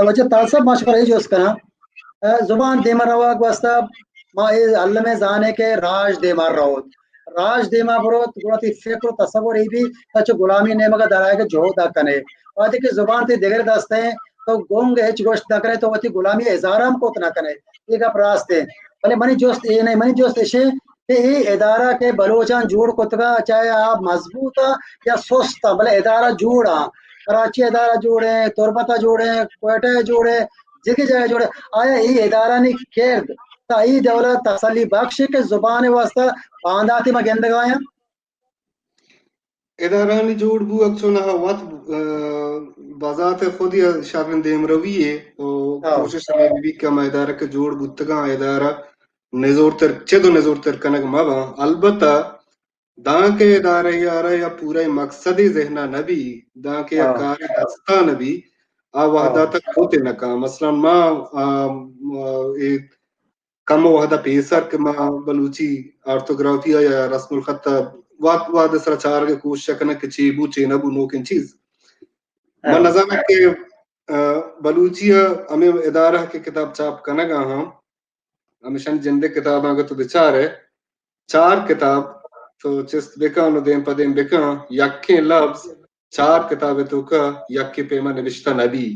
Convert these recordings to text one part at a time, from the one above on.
واجہ طاہر صاحب، ما شمارا اے جست کناں، زبان دیما روگ واسطہ ما اے الم ءَ زانیں کہ راج دیما روت، راج دیما بروت، گڑا تئی فکر و تصور اے بی، تو چہ غلامی نیمگا درائگ ءِ جہد ءَ کنے۔ وہدے کہ زبان تئی دگر دست ءَ، تو گنگ ہچ گوشت نہ کنے، تو وتی غلامی ءِ اظہار ہم کت نہ کنے۔ اے گپ راست ایں۔ بلے منی جست اے نہ، منی جست اش ایں کہ اے ادارہ کہ بلوچاں جوڑ کتگا، چاہے آ مضبوط آ یا سست آ، بلے ادارہ جوڑ آ۔ کراچی ادارہ جوڑ ایں، تربت ءَ جوڑ ایں، کوئٹہ ءَ جوڑ ایں، جگہ جگہ جوڑ ایں۔ آیا اے ادارہانی کرد تا اے ڈول ءَ تسلی بخش ایں کہ زبان ءِ واسطہ بانداتے ما گندگا آیاں؟ ادارہانی جوڑ بوگ چوناہا وت، آ، بذات خود یا شریں دیمروی یے و ہاں۔ کوشش ہمے بہ بیت کہ ہما ادارہ کہ جوڑ بوتگاں، ادارہ نزورتر، چد و نزورتر کنگ مہ باں۔ البتہ دانکہ ادارہ ءَ را یا پورا مقصدی ذہن ءَ نہ بی، دانکہ یک ہاں۔ کارے دست ءَ نہ بی، آ وہد ءَ ہاں۔ تک کت نہ کن۔ مثلاً ما، آ، آ، اے کم وہد ءَ پیسر کہ ما بلوچی آرتھوگرافی ءَ یا رسم الخط ءَ وہد، وہد ءِ سرا چارگ ءِ کوشش ءَ کناں کہ چے بو، چے نہ بو، نوکیں چیز۔ من ہاں۔ نزاناں کہ، آ، بلوچی ءَ ہمے ادارہ کہ کتاب چاپ کنگ ءَ آں، ہمیشانی جندے کتاباں اگہ تو بچارئے، چار کتاب تو چست بکن و دیم پہ دیم بکن، یکیں لبز چار کتاب ءِ توکا یکے پیما نبشتہ نہ بی۔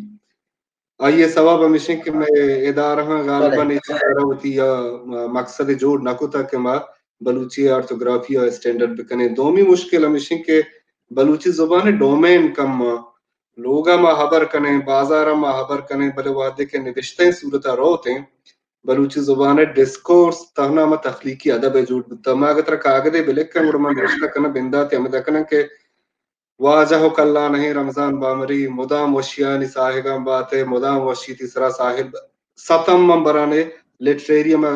آئی ءِ سوب ہمیش انت کہ مئے ادارہاں غالباً بلے۔ اے چیز ءَ را وتی یا مقصد جوڑ نہ کتگ کہ ما بلوچی آرتھوگرافی ءَ اسٹینڈرڈ بکنیں۔ دومی مشکل ہمیش انت کہ بلوچی زبان ءِ ڈومین کم آں۔ لوگ ءَ ما ہبر کنیں، بازار ءَ ما ہبر کنیں، بلے وہدے کہ نبشتہ ئیں صورت ءَ روت ایں، بلوچی زبان ءِ ڈسکورس تہنا ہما تخلیقی ادب ءِ جوڑ بوتگ۔ ما اگہ ترا کاگدے بلکن، گڑا ما نبشتہ کناں، بندات ءَ ہمدا کناں کہ واجہ و کلانہیں رمضان بامری، مدام وشیانی ساہگاں بات ئے، مدام وشی تئی سرا ساحل ب-، ستم من برانے لٹریری ہما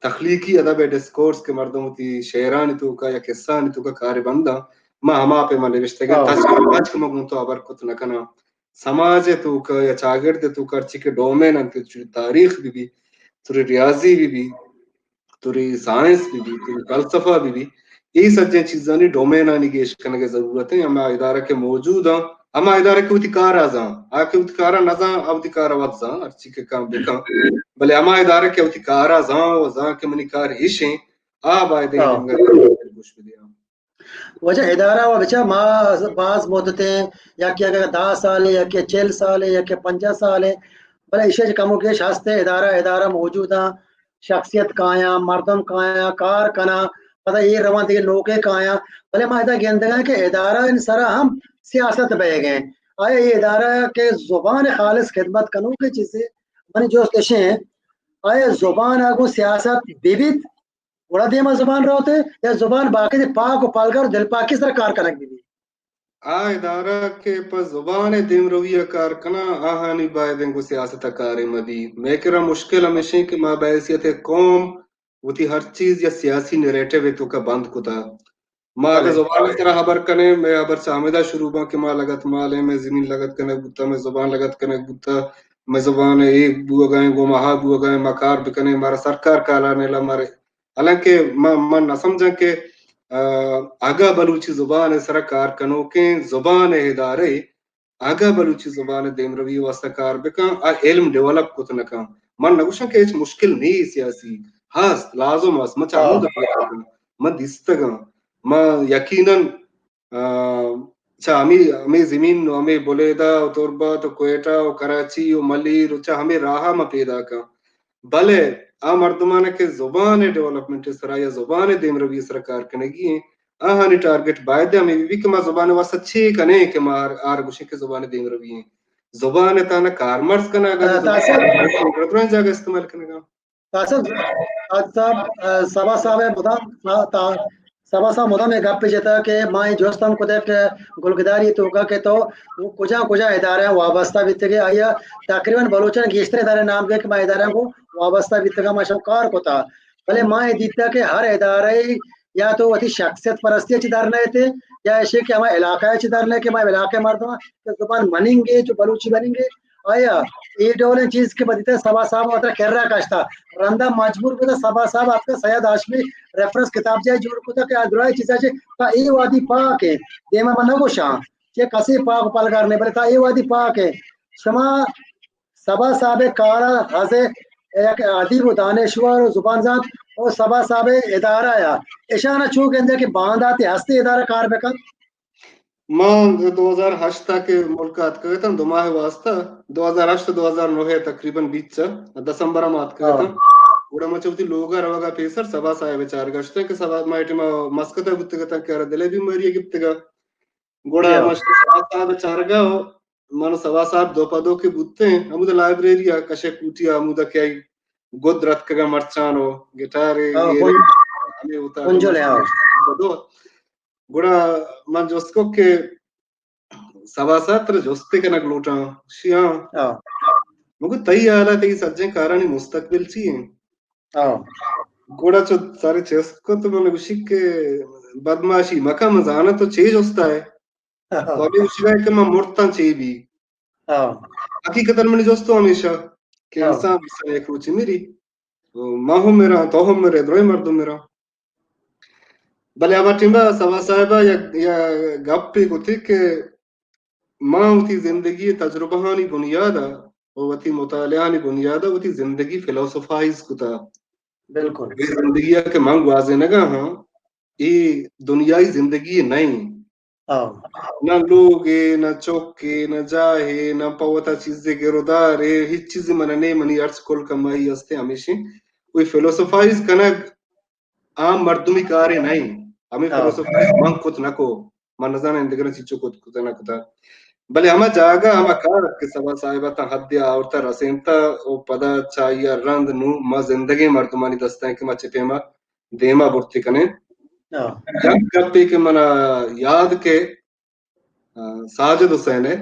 تخلیقی ادب ءِ ڈسکورس کہ مردم وتی شعرانی توکا یا قصہانی توکا کارے بنداں، ما ہما پیما نبشتگیں ہاں۔ تچک، تچک من گوں تو ہبر کت نہ کناں۔ سماج ءِ توکا یا چاگرد ءِ توکا ہرچی کہ ڈومین انت، تئی تاریخ بہ بی، تئی ریاضی بہ بی، تئی سائنس بہ بی، تئی فلسفہ بہ بی، اے سجیں چیزانی ڈومینانی گیش کنگ ءِ ضرورت انت۔ ہما ادارہ کہ موجود آں، ہما ادارہ کہ وتی کار ءَ زان، آ کہ وتی کار ءَ نہ زان، آ وتی کار ءَ وت زان، ہرچی کہ کن بکن۔ بلے ہما ادارہ کہ وتی کار ءَ زان و زان کہ منی کار ایش انت، آ باید اے ہاں۔ نیمگ ءَ گوش بدے۔ واجہ ادارہ و بچار ما باز مدتیں، یکے اگہ دہ سالے، یکے چل سالے، یکے پنجاہ سالے، بلے ایشی چہ کم و گیش ہستے ادارہ، ادارہ موجود آں، شخصیت کایاں، مردم کایاں، کار کناں، پدا اے رواں دگہ نوکے کایاں، بلے ما ادا گندگاں کہ ادارہ ان سرا ہم سیاست بئیگ ایں۔ آیا اے ادارہ کہ زبان خالص خدمت کنوکیں چیزے؟ منی جست اشیں، آیا زبان ءَ گوں سیاست بہ بیت؟ گڑا دیما زبان روت یا زبان باقی پاک و پلگار و دلپاکی سرا کار کنگ بہ بیت؟ آ ادارہ کہ پہ زبان ءِ دیمروی ءَ کار کناں، آہانی باید انت گوں سیاست ءَ کارے مہ بی۔ مئے کرا مشکل ہمیش انت کہ ما بحیثیت قوم وتی ہر چیز یا سیاسی نیریٹو ءِ توکا بند کتہ۔ ما اگہ بلے۔ زبان ءِ سرا ہبر کنیں، مئے ہبر چہ ہمیدا شروع باں کہ ما لگت مال ایں، مئے زمین لگت کنگ بوتہ، مئے زبان لگت کنگ بوتہ، مئے زبان ءَ اے بوگا ایں، گوں ما ہا بوگا ایں، ما کار بکنیں، مارا سرکار کارا نیلا، مارے حالانکہ من، من نہ سمجھاں کہ، آ، اگاں بلوچی زبان ءِ سرا کار کنوکیں زبان ءِ ادارہ اگاں بلوچی زبان ءِ دیمروی ءِ واستہ کار بکن، آ علم ڈیولپ کت نہ کن۔ من نہ گوشاں کہ ہچ مشکل نی سیاسی، ہست، لازم ہست، من چہ ہمود ءَ پہل کن، من دیستگاں، من یقیناً آ، چہ ہمے، ہمے زمین و ہمے بلیدہ و تربت و کوئٹہ و کراچی و ملیر و چہ ہمے راہ ءَ ما پیداک آں۔ بلے آ مردمان کہ زبان ءِ ڈیولپمنٹ ءِ سرا یا زبان ءِ دیمروی ءِ سرا کار کنگی ایں، آہانی ٹارگٹ باید ہمے بہ بیت کہ ما زبان ءِ واستہ چے کنیں کہ ما آر، آر گوشیں کہ زبان ءِ دیمروی ایں۔ زبان ءِ تہنا کارمرز کنگ ءَ، آ، زبان ءِ درائیں جاگہ استعمال کنگ ءَ۔ تاسف، تاسف صاحب، آ، صبا صاحب ءَ مدام، آ، تا-، صبا صاحب مدام اے گپ جتا کہ ما اے جست ہم کتگ کہ گلگداری توکا کہ تو کجا کجا ادارہ وابستہ بیتگے، آیا تقریباً بلوچاں گیشتر ادارہ نام گئے کہ ما ادارہ کو وابستہ بیتگا، ما شو کار کتا، بلے ما اے دیتا کہ ہر ادارہ یا تو وتی شخصیت پرستی چی در نہ ایتے، یا ایشی کہ ہما علاقہ چی در نہ کہ ما علاقہ مردم کہ زبان مننگے، جو بلوچی مننگے، آیا اے ڈولیں چیز کہ بدیتا صبا صاحب وترا کرا کشتا، رندا مجبور بوتا صبا صاحب اتکا سید ہاشمی ریفرنس کتاب جاہ جوڑ کتا کہ آ درائیں چیزا چے تا اے وادی پاک ہے، دیما من نہ گوشاں کہ کسے پاک و پلگار نہیں، بلے تا اے وادی پاک ہے۔ شما سبا صاحب ءِ کار ءَ ہزے یک ادیب و دانشور و زبان زانت و سبا صاحب ءِ ادارہ ءَ اشان ءَ چو گندے کہ بانداتے ہستے ادارہ کار بکن؟ ما دو ہزار ہشت ءَ کہ ملک ءَ اتکگ اتاں، دو ماہ ءِ واستہ، دو ہزار ہشت دو ہزار نو ءَ تقریباً بیچ ءَ دسمبر ءَ ما اتکگ اتاں۔ گڑا ما چہ وتی لوگ ءَ روگ ءَ پیسر سبا صاحب ءِ چارگ ءَ شتیں کہ سبا ما اے ٹائم ءَ مسقط ءَ بوتگ اتاں کہ آرا دل ءِ بیماری ءَ گپتگ ءَ۔ گڑا ما شتیں سبا صاحب ءِ چارگ ءَ و من و سبا صاحب دو پہ دو کہ بوتیں، ہمود ءَ لائبریری ءَ کشے کوٹی ءَ ہمود ءَ کہ آئی گد رتکگ ءَ مرچان و گٹار ءَ ہمے وتا پنجل ءَ، ہاں۔ دو۔ گڑا من جست کو کہ سبا صاحب ترا جستے کنگ لوٹاں، شی ہاں۔ ہاں۔ من گو تئی حال ءَ تئی سجیں کارانی مستقبل چی انت؟ ہاں۔ گڑا چو سر چست کت من گوشی کہ بدماشی مکن، من زاناں تو چے جستا ئے۔ ہاں۔ تو ہمے گوشگا ئے کہ من مرتاں چے بی۔ ہاں۔ حقیقتاً منی جست تو ہمیشہ کہ ہاں۔ انسان، انسان یک روچے مری۔ تو ما ہم مراں، تو ہم مرے، درائیں مردم مراں۔ بلے ہما ٹیم ءَ سبا صاحب ءَ یک، یک گپے کتی کہ من وتی زندگی ءِ تجربہانی بنیاد ءَ و وتی مطالعہانی بنیاد ءَ وتی زندگی فلسفائز کتا۔ بالکل۔ اے زندگی ءَ کہ من گوازینگ ءَ آں، اے دنیائی زندگی نہ انت۔ ہاں۔ نہ لوگے، نہ چکے، نہ جاہے، نہ پہ وتا چیزے گرودارے، ہچ چیزے من نے، منی ہرچ کل کمائی ہستیں ہمیشیں۔ کوئی فلسفائز کنگ عام مردمی کارے نہ انت۔ ہمے ہاں۔ فلسفہ من کت نہ کو، من نزاناں ایندگراں چیچو کت، کت نہ کتا۔ بلے ہما جاگہ، ہما کار کہ سبا صاحب ءَ تاں حد ءَ آورتا، رسینتا، و پدا چہ آئی ءَ رند نوں ما زندگیں مردمانی دست ءَ کہ ما چہ پیما دیما برتی کنیں۔ ہاں۔ یک گپے کہ منا یاد کہ آ، ساجد حسین ءَ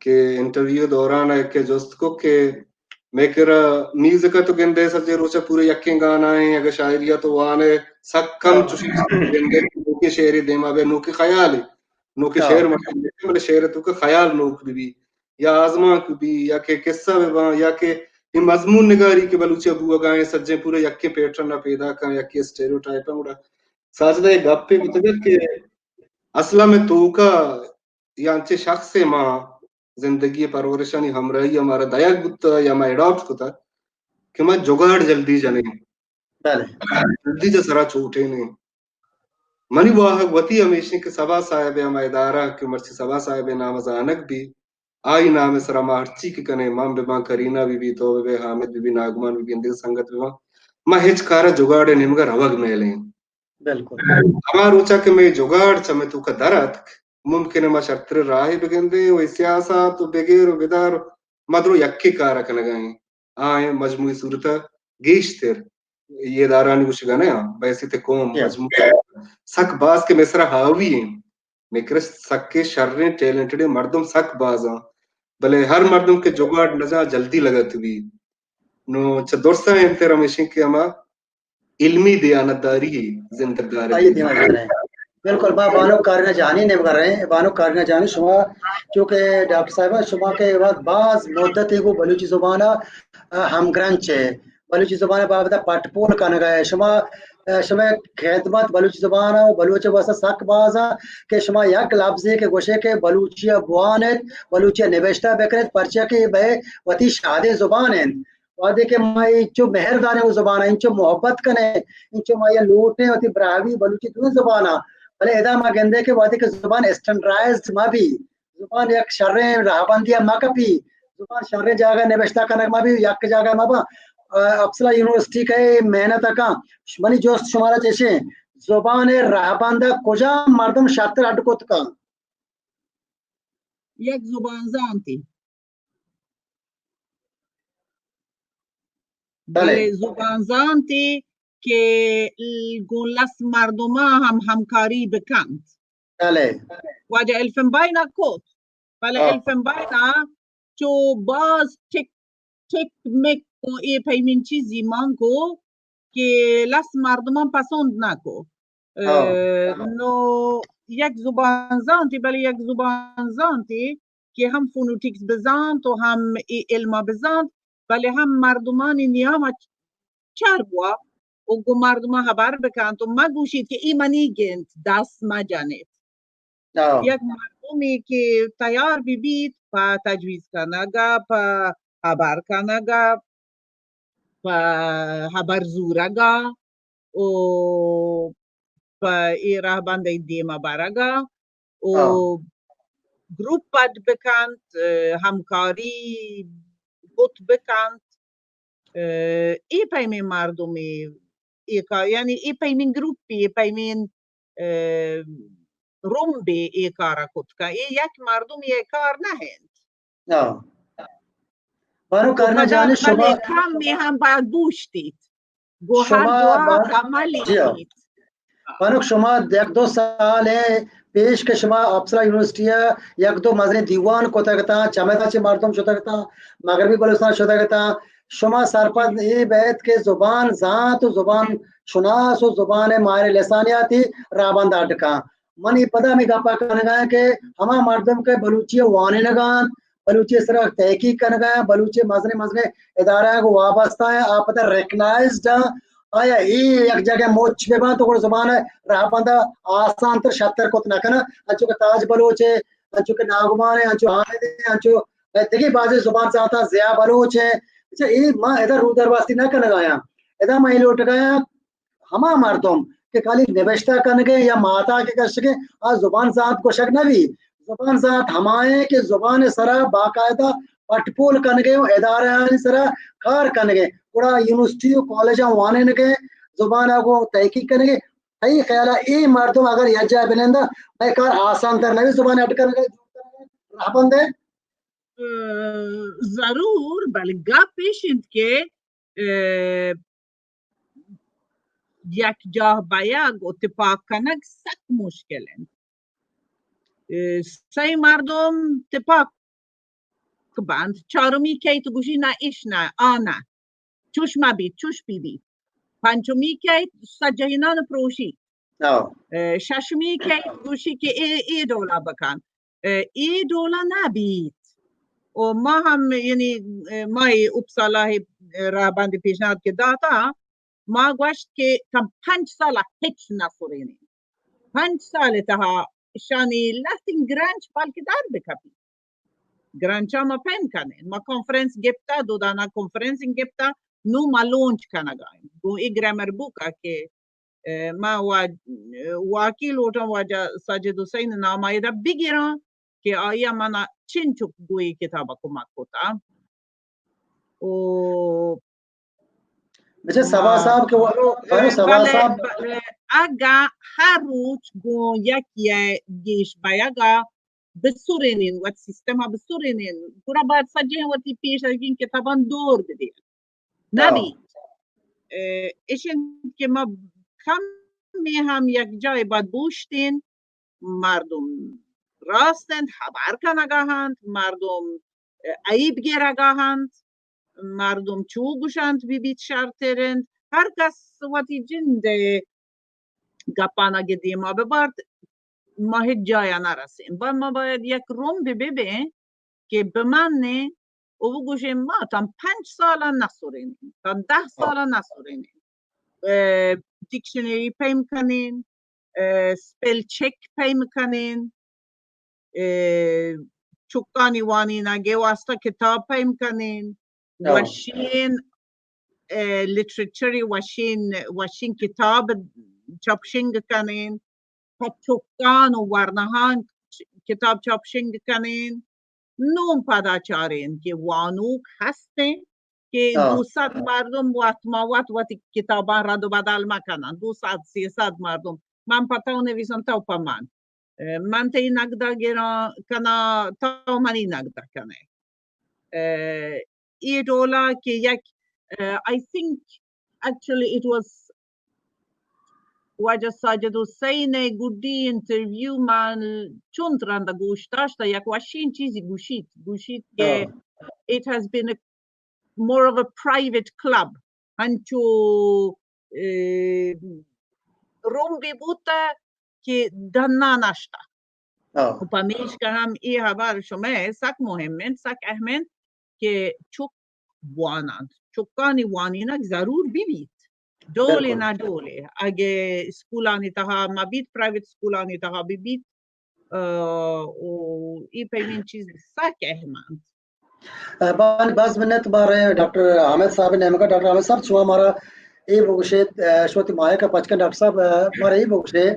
کہ انٹرویو دوران ءَ کہ جست کو کہ مئے کرا میوزک ءَ تو گندے سجے روچ ءَ پورے یکیں گانا ایں، اگہ شاعری ءَ تو وان ئے سک کم ہاں۔ چوشیں چیز گندے کہ نوکیں شعرے دیما بے، نوکیں خیالے، نوکیں ہاں۔ شعر مطلب بلے شعر ءِ توکا خیال نوک بہ بی یا آزمانک بہ بی یا کہ قصہ بہ باں یا کہ اے مضمون نگاری کہ بلوچی ءَ بوگا ایں سجیں پورے یکیں پیٹرن ءَ پیداک آں، یکیں اسٹیریوٹائپ آں۔ گڑا ساجد ءَ اے گپے کتگ کہ اصل ءَ مئے توکا یا انچیں شخصے ما زندگی ءِ پرورشانی ہمراہی ءَ مارا دئیگ بوتہ یا ما اڈاپٹ کتہ کہ ما جگاڑ جلدی جنیں۔ بلے۔ جلدی چہ سرا چوٹینیں۔ منی واہگ وتی ہمیشیں کہ سبا صاحب ءِ ہما ادارہ کہ مرچی سبا صاحب ءِ نام ءَ زانگ بی، آئی نام ءِ سرا ما ہرچی کہ کنیں، من بہ باں، کرینا بہ بی، تو بہ بئے، حامد بہ بی، ناگمان بہ بی، اندگہ سنگت بہ باں، ما ہچ کار ءَ جگاڑ ءِ نیمگ ءَ روگ میلیں۔ بالکل۔ ہما روچا کہ مئے جگاڑ چہ مئے توکا در اتک، ممکن ہے ما شرتریں راہے بگندیں و اے سیاسات و بگیر و بدار ما درو یکے کار ءَ کنگا ایں۔ آ ایں مجموعی صورت ءَ گیشتر اے ادارہانی گوشگا نہ آں، بحیثیت قوم یس۔ مجموعی سک باز کہ مئے سرا حاوی ایں۔ مئے کرا سکیں شریں ٹیلنٹڈیں مردم سک باز آں، بلے ہر مردم کہ جگاڑ نزان جلدی لگت بی۔ نو چہ درساں انتر ہمیشیں کہ ہما علمی دیانتداری زندگ دارگ۔ آئی دیوان داریں۔ بالکل، ما بانک کارینا جہانی نیمگا رہیں۔ بانک کارینا جہانی، شما چونکہ ڈاکٹر صاحبہ، شما کہ اے وقت باز مدت ہے گو بلوچی زبان ءَ، آ، ہمگرنچ ہے، بلوچی زبان ءِ بابت ءَ پٹ پول کنگا ہے۔ شما، آ، شما خدمت بلوچی زبان ءَ و بلوچ ءِ واسطہ سک باز ءَ کہ شما یک لبزے کہ گوشے کہ بلوچی ءَ بوان ایت، بلوچی ءَ نبشتہ بکن ایت، پرچا کہ اے بئے وتی شادیں زبان انت۔ وہدے کہ ما انچو مہر داریں او زبان ءَ، انچو محبت کنیں، انچو ما یہ لوٹیں وتی براہوئی بلوچی دوئیں زبان ءَ، بلے ادا ما گندیں کہ وہدے کہ زبان اسٹینڈرائزڈ مہ بی، زبان یک شریں راہبندی ءَ مہ کپی، زبان شریں جاگہ نبشتہ کنگ مہ بی، یک جاگہ مہ با۔ آ، اپسلا یونیورسٹی کہ اے محنت ءَ کن، منی جست شمارا چشیں، زبان ءِ راہبند ءَ کجام مردم شرتر اڈ کت کن؟ یک زبان زانتے۔ بلے۔ بلے زبان زانتے کہ ل-، گوں لس مردماں ہم ہمکاری بکنت۔ بلے۔ واجہ الفنبائن ءَ کت، بلے ہاں۔ الفنبائن ءَ چو باز ٹک ٹک مک و اے پیمین چیزی مان کو کہ لس مردماں پسند نہ کو۔ ہاں۔ نو یک زبان زانتی، بلے یک زبان زانتی کہ ہم فونوٹکس بزانت و ہم اے علما بزانت، بلے ہم مردمانی نیام چر بوا و گوں مردماں ہبر بکنت و مگوشیت کہ اے منیگ انت، دست مجنیت۔ ہاں۔ یک مردمے کہ تیار بہ بیت پہ تجویز کنگ ءَ، پہ ہبر کنگ ءَ، پہ ہبر زورگ ءَ و پہ اے رہبند ءَ دیما برگ ءَ و گروپ اڈ بکنت، ہمکاری بوت بکنت، اے پیمیں مردمے اے کار، یعنی اے پیمیں گروپے، اے پیمیں، اے، رمبے اے کار ءَ کت کن. اے یک مردمے ءِ کار نہ انت. بانک کرنا جان، شما کمے ہم باید بوشتیت. گو ہر دعا عملی بیت. بانک شما یک دو سال ءَ پیش کہ شما اپسلا یونیورسٹی ءَ یک دو مزنیں دیوان کتگ اتاں، چمیدا چہ مردم شتگ اتاں، مغربی بلوچستان شتگ اتاں، شما سرپد اے بیت کہ زبان زانت و زبان شناس و زبان ءِ ماہر لسانیاتی راہبند اڈ کن. من اے پدا ہمے گپ ءَ کنگ ءَ آں کہ ہما مردم کہ بلوچی ءَ وانینگ ءَ انت، بلوچی ءِ سرا تحقیق کنگ ءَ انت، بلوچی ءِ مزنیں مزنیں ادارہ ءَ گوں وابستہ انت، آ پدا ریکگنائزڈ انت، آیا اے یک جاگہ مچ بہ بنت تو گڑا زبان ءِ راہبند ءَ آسان تر شتر کت نہ کناں، انچو کہ تاج بلوچ ءَ، انچو کہ ناگمان ءَ، انچو حامد ءَ، انچو دگہ بازیں زبان زانتاں ضیاء بلوچ ءَ. اچھا، اے ما ادا رودرباستی نہ کنگ ءَ آں، ادا ما اے لوٹگ ءَ آں ہما مردم کہ خالی نبشتہ کنگ ءَ یا ماہتاک ءَ کشگ ءَ، آ زبان زانت گوشگ نہ بیت. زبان زانت ہما ایں کہ زبان ءِ سرا باقاعدہ پٹ پول کنگ ءَ و ادارہانی سرا کار کنگ ءَ، گڑا یونیورسٹی و کالجاں وانینگ ءَ، زبان ءَ گوں تحقیق کنگ ءَ. تئی خیال ءَ اے مردم اگر یک جاہ بننداں، مئے کار آسان تر نہ بیت زبان ءَ اڈ کنگ ءَ، جوڑ کنگ ءَ، راہبند ءَ؟ ضرور، بلے گپ ایش انت کہ، اے، یک جاہ بیگ و تپاک کنگ سک مشکل انت. اے، سئے مردم تپاک بنت، چارمی کئیت گوشی نہ، اش نہ، آ نہ، چوش مہ بیت، چوش بہ بیت. پنچمی کئیت سجہینان پروشی. اے، ششمی کئیت گوشی کہ اے، اے ڈولا بکن. اے، اے ڈولا نہ بیت. و ما ہم، یعنی، اے، ما اے اپسالا ءِ، اے، راہبند پیشنہاد کہ داتا، ما گوشت کہ تاں پنچ سال ءَ ہچ نہ سرینیں. پنچ سال ءِ تہا اشانی لہتیں گرنچ بلکہ در بکپی. گرنچاں ما پیم کنیں. ما کانفرنس گپتا، دو دانہ کانفرنس گپتا، نوں ما لونچ کنگا ایں. گوں اے گرامر بک ءَ کہ، اے، ما وا-، واقعی لوٹاں واجہ ساجد حسین ءِ نام ءَ ادا بگراں کہ آئی ءَ منا چنچک گوں اے کتاب ءَ کمک کتا. او بچہ صبا صاحب کہ و-، بانو صبا بلے، صاحب، بلے اگاں ہر روچ گوں یکے ءَ گیش بیگ ءَ بسرینین، وت سیستم ءَ بسرینین، گڑا باید سجہیں وتی پیش اتکگیں کتاباں دور بدئین. نہ بی. اے، اش انت کہ ما کمے ہم یک جاہے باید بوشتین، مردم راست انت، ہبر کنگا انت، مردم، اے، عیب گرگا انت، مردم چو گوشنت بہ بیت شرتر انت. ہر کس وتی جند ءِ گپانا کہ دیما ببارت، ما ہچ جایا نہ رسیں. با-، ما باید یک رمبے ببیں کہ بمنیں و بگوشیں ما تاں پنچ سالا نہ سرینیں، تاں دہ سالا نہ سرینیں. اے، ڈکشنری پیم کنیں، اے، سپیل چیک پیم کنیں، اے، چکانی وانینگ ءِ واسطہ کتاب پیم کنیں، وشین، اے، لٹریچر، وشین، وشین کتاب چاپشنگ کنیں، پہ چکان و ورنہان کتاب چاپشنگ کنیں. نوں پدا چاریں کہ وانوک ہستیں کہ دو سد مردم وت ما وت وتی کتاباں رد و بدل مکنن، دو سد، سیصد مردم، من پہ تو نویسم، تو پہ من. اے، من تئی نگدہ گراں کناں، تو منی نگدہ کنئے. اے، اے ڈولا کہ یک، اے، I think actually it was واجہ ساجد حسین ءِ گڈی انٹرویو من چنت رندا گوش داشتہ، یک وشین چیزی گوشیت، گوشیت کہ it has been a more of a private club، انچو، اے، رمبے بوتہ کہ ڈنا نشتہ. و پمیشکا ہم اے ہبر شمئے سک مہم انت، سک اہم انت کہ چک بواننت، چکانی وانینگ ضرور بہ بیت، ڈولے نہ ڈولے، اگہ اسکولانی تہا مہ بیت، پرائیویٹ اسکولانی تہا بہ بیت، ء، و اے پیمیں چیز سک اہم انت. بانی باز منت مارا ڈاکٹر حامد صاحب نیمگا۔ ڈاکٹر حامد صاحب، شما مارا اے بگوشے، شما وتی مائک پچ کن ڈاکٹر صاحب، مارا اے بگوشے،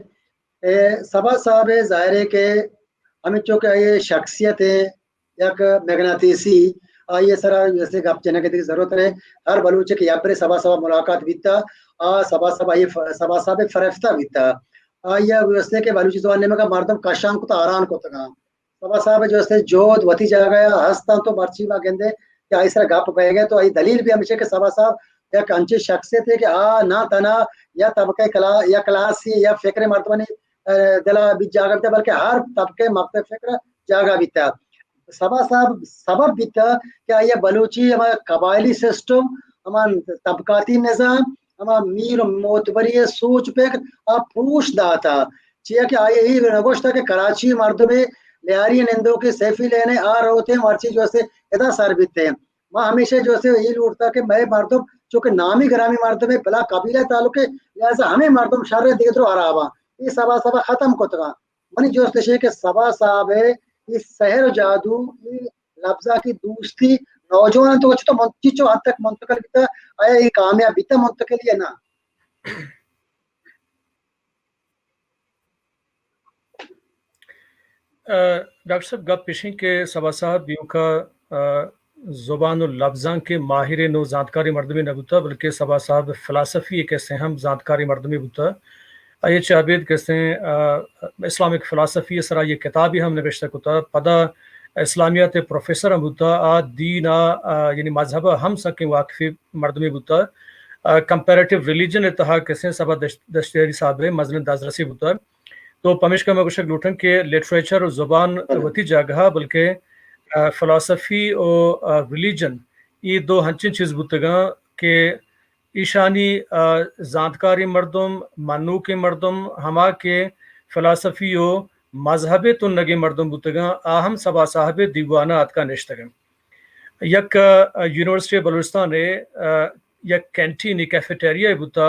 اے صبا صاحب ظاہر ہے کہ ہمینچو کہ آئی شخصیت ہے یک مغناطیسی، آئی سرا جیسے گپ جنگ کی ضرورت ہے۔ ہر بلوچ کہ یبرے صبا صاحب ملاقات بیتا، آ صبا صاحب، آئی ف-، صبا صاحب فرفتہ بیتا۔ آئی واسطے کہ بلوچی زبان نیمگا مردم کشان کتا، آران کتگا۔ صبا صاحب جو است جہد وتی جاگہ ء ہست انت، تو مرچی ما گندے کہ آئی سرا گپ بئیگ ء، تو آئی دلیل بھی ہمیش کہ صبا صاحب یک انچیں شخصیتے کہ آ نہ تنا یا طبقہ کلا-، یا کلاسی یا فکر مردمانی، ء، دلا بھی جاگہ بیتا، بلکہ ہر طبقہ مکتب فکر جاگہ بیتا۔ صبا صاحب سبب بیتا کہ آئی بلوچی ہما قبائلی سسٹم، ہما طبقاتی نظام، ہما میر و معتبری سوچ پکر آ پروش داتا۔ چیا کہ آئی ای نگوشتا کہ کراچی مردمے لیاری نندوکے سیفی لینے آ روتے مرچی جو اسے ادا سر بیتے۔ ما ہمیشہ جو اسے ای لوٹتا کہ مئے مردم چونکہ نامی گرامی مردمے، بلا قبیلہ تعلقے، لہذا ہمیں مردم شر دیگر و حراباں۔ ای صبا صبا ختم کتگا۔ منی جست ایشی کہ صبا صاحب ء ای سحر و جادو، ای لبزانکی دوستی نوجواناں تو چتو من-، چیچو حد تک منتقل بیتا، آیا ای کامیاب بیتا منتقل یا نہ؟ ء، ڈاکٹر صاحب، گپ ایش انت کہ صبا صاحب ایوکا، ء، زبان و لبزانک ء ماہرین و زانتکاریں مردمے نہ بوتہ، بلکہ صبا صاحب فلاسفی ء کسے ہم زانتکاریں مردمے بوتہ۔ آئی ء چہ ابید کسے، ء، اسلامک فلاسفی ء سرا آئی ء کتابے ہم نبشتہ کتہ۔ پدا اسلامیات ء پروفیسر ہم بوتہ۔ آ دین ء، ء، یعنی مذہب ء ہم سکیں واقفیں مردمے بوتہ۔ ء، کمپیریٹو ریلیجن ء تہا کسے صبا دشت-، دشتیاری صاحب ء مزنیں دزرسے بوتہ۔ تو پمیشکا من گوشگ لوٹاں کہ لٹریچر و زبان بلے۔ وتی جاگہا، بلکہ، ء، فلاسفی و، ء، ریلیجن، ای دو ہنچیں چیز بوتگاں کہ ایشانی، ء، زانتکاریں مردم، منوکیں مردم، ہما کہ فلاسفی و مذہب ء تنگیں مردم بوتگاں، آ ہم صبا صاحب ء دیوان ء اتکا نشتگاں۔ یک، ء، یونیورسٹی بلوچستان ء، ء، یک کینٹین، کیفیٹیریا بوتا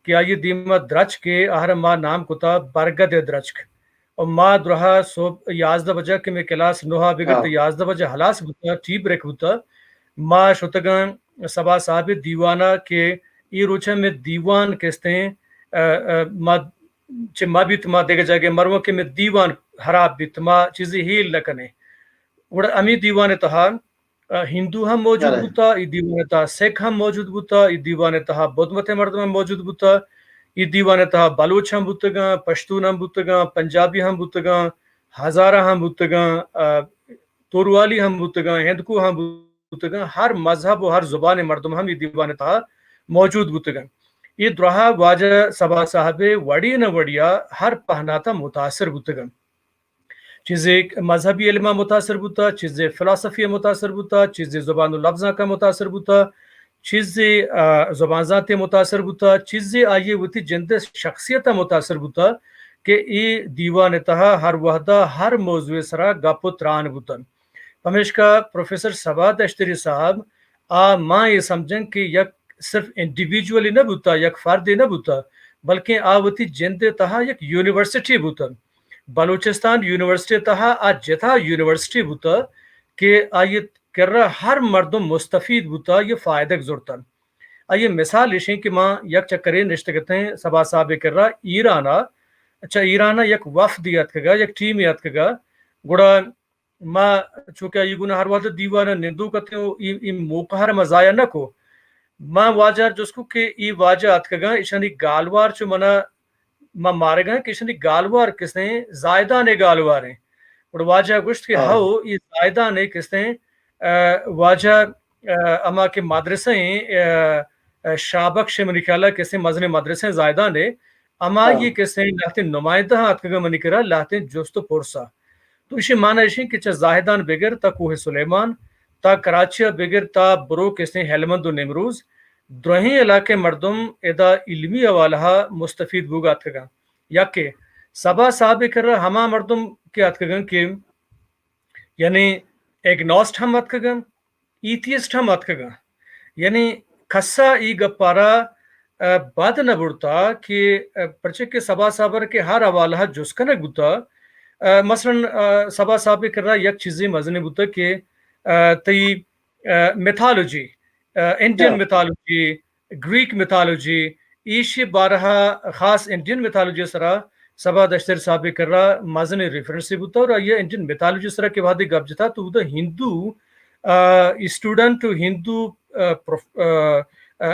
کہ آئی دیما درچک ء آہر ما نام کتا برگد ء درچک۔ و ما درہا صبح یازدہ بجہ کہ مئے کلاس نہا بگر ہاں۔ تو یازدہ بجہ ہلاس بوتا، ٹی بریک بوتا۔ ما شتگاں صبا صاحب دیوانا کہ ای روچہ مئے دیوان کستیں، ء، ء، ما چہ ما بیت ما دگہ جاگہ مروان کہ مئے دیوان حراب بیت، ما چیزی ہیل نہ کنیں۔ گڑا ہمے دیوان ء تہا، ء، ہندو ہم موجود بلے۔ بوتا، ای دیوان ء تہا سکھ ہم موجود بوتا، ای دیوان ء تہا بدھ مت ء مردم ہم موجود بوتا، ای دیوان ء تہا بلوچ ہم بوتگاں، پشتون ہم بوتگاں، پنجابی ہم بوتگاں، ہزارہ ہم بوتگاں، ء، توروالی ہم بوتگاں، ہندکو ہم بوتگاں، ہر مذہب و ہر زبان ء مردم ہم ای دیوان ء تہا موجود بوتگاں۔ ای درہا واجہ صبا صاحب ء وڑی نہ وڑیا ہر پہناتا متاثر بوتگاں۔ چیزے مذہبی علم ء متاثر بوتا، چیزے فلاسفی ء متاثر بوتا، چیزے زبان و لبزانک ء متاثر بوتا، چیزے، ء، زبان زانت ء متاثر بوتا، چیزے آئی ء وتی جند ء شخصیت ء متاثر بوتا کہ اے دیوان ء تہا ہر وہدا ہر موضوع ء سرا گپ و تران بوتا۔ پمیشکا پروفیسر صبا دشتری صاحب آ ما اے سمجھن کہ یک صرف انڈیویجولی نہ بوتا، یک فردے نہ بوتا، بلکیں آ وتی جند ء تہا یک یونیورسٹی بوتا۔ بلوچستان یونیورسٹی تہا آ جتا یونیورسٹی بوتا کہ آئی کرا ہر مردم مستفید بوتا، یہ فائدگ زرتا۔ آئی مثال ایشیں کہ ما یک چکرے نشتگتیں صبا صاحب کرا ایرانا، اچھا ایرانا یک وفدی اتکگا، یک ٹیمی اتکگا، گڑا ما چونکہ آئی گونا ہر وقت دیوان نندوک اتیں و ای، ای موقع ہر ما ضائع نہ کو۔ ما واجہ جست کو کہ ای واجہ اتکگاں، ایشانی گالوار چو منا ما مارگاں کہ ایشانی گالوار کسیں زاہدان ء گالوار ہیں۔ گڑا واجہ گوشت کہ ہاں۔ ہو، ای زاہدان ء کسیں، ء، واجہ، ء، اما کہ مدرسہ ہیں، ء، ء، شاہ بخش منی خیال ء کسیں مزنیں مدرسہ ہیں زاہدان ء، اما ہاں۔ یہ کسیں لہتیں نمائندہ ہاں اتکگاں منی کرا لہتیں جست و پرسا۔ تو ایشی معنی ایشیں کہ چہ زاہدان بگر تا کوہ سلیمان، تا کراچی ء بگر تا برو کسیں ہلمند و نیمروز، درہیں علاقہ مردم ادا علمی حوالہ ء مستفید بوگ ء اتکگاں۔ یکے صبا صاحب ء کرا ہما مردم کہ اتکگاں کہ یعنی ایگناسٹ ہم اتکگاں، ایتھیسٹ ہم اتکگاں۔ یعنی کسا ای گپارا، ء، بد نہ برتا کہ، ء، پرچہ کہ صبا صاحب ء کہ ہر حوالہ ء جست کنگ بوتا۔ ء، مثلاً، ء، صبا صاحب ء کرا یک چیزے مزنیں بوتا کہ تئی mythology, Indian mythology, Greek mythology, ایشی بارہ خاص انڈین میتھالوجی سرا سبا دشتر صاحب کرا مزن ریفرنس بوتا، اور آئی انڈین میتھالوجی سرا کہ وہدے گپ جتا تو ادا ہندو اسٹوڈنٹ و ہندو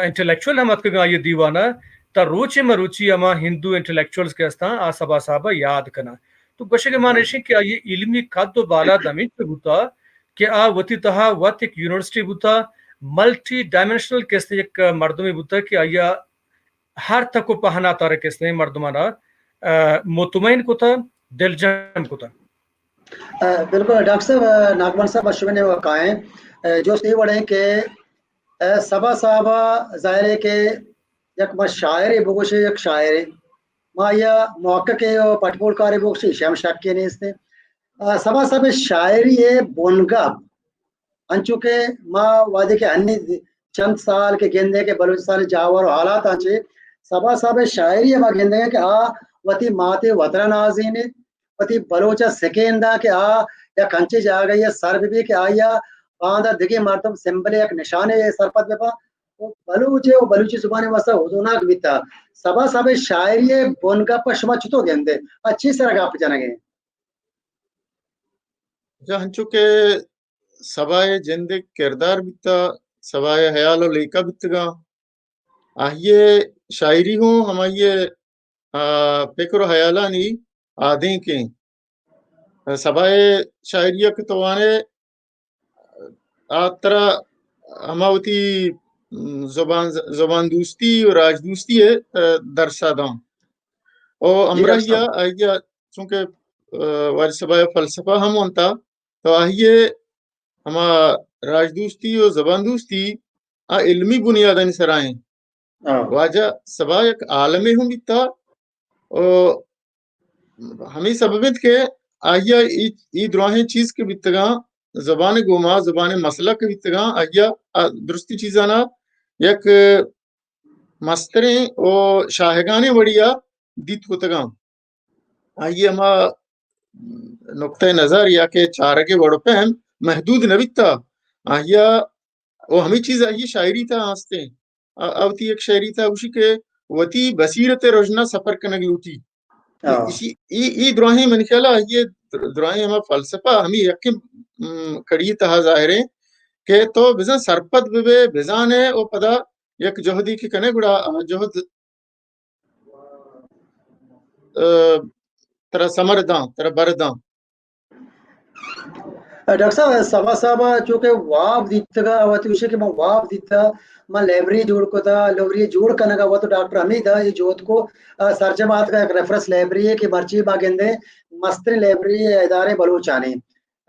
انٹلیکچوئل ہم اتکگاں آئی دیوانا، تا روچے مروچی ہما ہندو انٹلیکچوئلز کہ استاں آ سبا صاحب یاد کناں۔ تو گوشگ مان ایشیں کہ آئی علمی قد و بالاد ہمینچو بوتا کہ آ وتی تہا وت یک یونیورسٹی بوتا، ملٹی ڈائمنشنل کسے یک مردمے بوتا کہ آئی ہر تک و پہنات ء را کسے مردمانا مطمئن کتا، دلجم کتا۔ بالکل ڈاکٹر صاحب، ناگمان صاحب، شمے نیمگا کائیں۔ جوست اے وڑیں کہ سبا صاحب ظاہر ہے کہ یک ما شاعرے بگوشے، یک شاعرے، ما یا محققے و پٹ پولکارے بگوشے، ایشی ہم شکے نیست۔ سبا صاحب شاعری ہے بنگپ، انچو کہ ما وہدے کہ ہنی چند سال کہ گندیں کہ بلوچستان جاور و حالات آنچے، سبا صاحب شاعری ما گندیں کہ آ وتی ماتے وطن نازینیت، وتی بلوچ سکین دا کہ آ یک انچے جاگہ یا سر بہ بی کہ آیا باندا دگہ مردم سمبل یک نشانے سرپد بہ با۔ و بلوچ و بلوچی زبان واسطہ ہدوناک بیتا۔ سبا صاحب شاعری بنگپ شما چطور گندے؟ اچھی سر گپ جنگے۔ جا ہنچو کہ سبا ء جند ء کردار بیتا، سبا ء ہیال و لیکہ بیتگاں۔ آئی ء شاعری ہوں ہمائی ء، آ، پکر و ہیالانی آدینکیں۔ سبا ء شاعری ء کہ تو وانے، آ ترا ہما وتی، م، زبان، زبان دوستی و راج دوستی ء، آ، درسا داں۔ او ہمراہی ء آئی ء چونکہ، آ، واجہ سبا ء فلسفہ ہم ونتا، تو آئی ء ہما راج دوستی و زبان دوستی آ علمی بنیادانی سرا ایں۔ واجہ سبا یک عالمے ہم بیتا و ہمے سبب انت کہ آئی ء ای، ای دراہیں چیز کہ بیتگاں، زبان گوما، زبان مسئلہ کہ بیتگاں، آئی ء آ درستی چیزانا یک مستریں و شاہگانیں وڑیا دیت کتگاں۔ آئی ء ہما نقطہ نظر یا کہ چارگ ء وڑ و پہم محدود نہ بیتا۔ آئی ء، و ہمے چیز آئی ء شاعری تہا ہستیں۔ آ، آ وتی یک شاعری تہا گوشی کہ وتی بصیرت ء رژنا سفر کنگ لوٹی۔ ایشی، ای، ای دراہیں منی خیال ء آئی ء دراہیں ہما فلسفہ ہمے یکیں، م، کڑی تہا ظاہر ایں کہ تو بزاں سرپد بہ بے، بزانے و پدا یک جہدی کہ کنے گڑا آ جہد، آ، ترا ثمر داں، ترا بر داں۔ ڈاکٹر صاحب، سبا صاحب چونکہ واب دیتگا، وتی گوشے کہ من واب دیتا، من لائبریری جوڑ کتا، لائبریری جوڑ کنگا وت ڈاکٹر حمید ء اے جہد کو، آ، سرجم آتکا یک ریفرنس لائبریری ہے کہ مرچی ما گندے مستریں لائبریری ادارے بلوچانی۔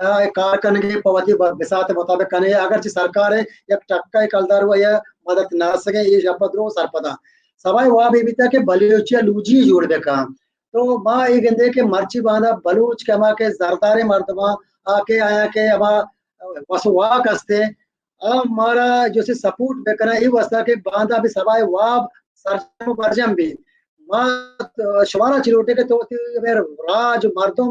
آ، کار کنگے پہ وتی ب-، بساط مطابق کنے، اگرچہ سرکار ء یک ٹکہ کلدار و یا مدد نہ رسگے، اے شپ درو سرپداں۔ سبا ء واب اے بیتا کہ بلوچی لوجی جوڑ بکاں۔ تو ما اے گندے کہ مرچی باندا بلوچ کہ ہما کہ زرداریں مردماں، آ کہ آیا کہ ہما وس و واک ہستے، آ مارا جو سے سپورٹ بکناں، اے واسطہ کہ باندا بھی سبا ء واب سرجم و برجم بی۔ ما شمارا چی لوٹے کہ تو وتی ہمے راج و مردم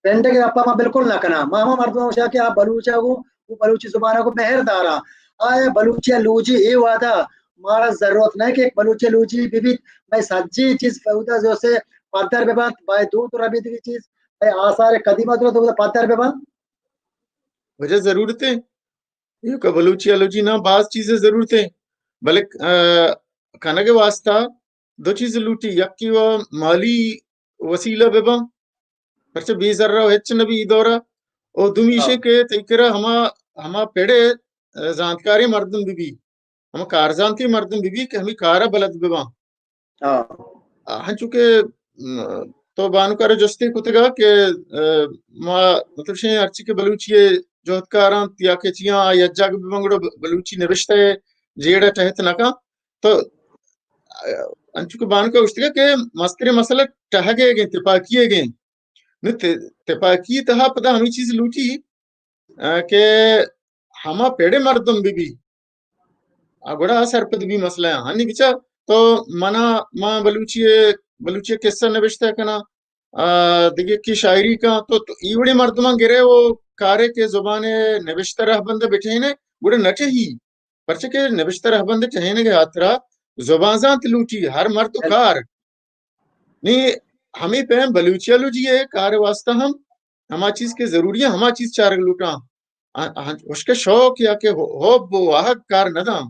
پنڈگ ء گپا ما بالکل نہ کناں۔ ما ہما مردماں گوشاں کہ آ بلوچ ء گوں، گوں بلوچی زبان ء گوں مہر داراں۔ آ بلوچی ء لوجی اے وہدا مارا ضرورت نہ کہ بلوچی ء لوجی بہ بیت، مئے سجی چیز فودا جو سے پدر بہ بنت، بائے دود و ربیدگی چیز، مئے آثار قدیمہ درو تو پدر بہ بنت۔ وجہ ضرورت ہے۔ ایوکا بلوچی آلوچی نا باز چیزے ضرورت ایں، بلے، آ، کنگ ء واسطہ دو چیز لوٹی، یکی و مالی وسیلہ بہ باں، پرچہ بے زر ء ہچ نہ بی ای دور ء، و دومی ایشیں کہ تئی کرا ہما، ہما پڑ ء، آ، زانتکاریں مردم بہ بی، ہما کارزانتیں مردم بہ بی کہ ہمے کار ء بلد بہ باں۔ ہاں۔ آ، ہنچو کہ، م، تو بانک ء را جستے کتگا کہ، آ، ما، مطلب شے ہرچی کہ بلوچی ء جہدکار انت یا کہ چیاں آ یک جاگہ بہ بنت گڑا ب-، بلوچی نبشتہ ء جیڑہ ٹہت نہ کن۔ تو، آ، ہنچو کہ بانک ء گوشتگا کہ مستریں مسئلہ ٹہگ ء گیں، تپاکی ء گیں۔ نو ت-، تپاکی تہا پدا ہمے چیز لوٹی، آ، کہ ہما پڑ ء مردم بہ بی، آ، گڑا آ سرپد بی مسئلہ آں۔ ہنی بچار تو منا، ما بلوچی ء، بلوچی ء قصہ نبشتہ کناں، آ، دگہ کی شاعری کن، تو، تو ای وڑیں مردماں گرے و کارے کہ زبان نبشتہ رہبند بٹھینے، گڑا نہ ٹہی۔ پرچہ کہ نبشتہ رہبند ٹہینگ ہاترا زبان زانت لوٹی، ہر مرد و کار۔ نی ہمیں پیم بلوچیالوجی ہے کار واسطہ ہم ہما چیز کہ ضروری ہے، ہما چیز چارگ لوٹاں۔ آ-، آ-، اس کے شوق یا کہ ہو-، حب و واہگ کار نہ داں۔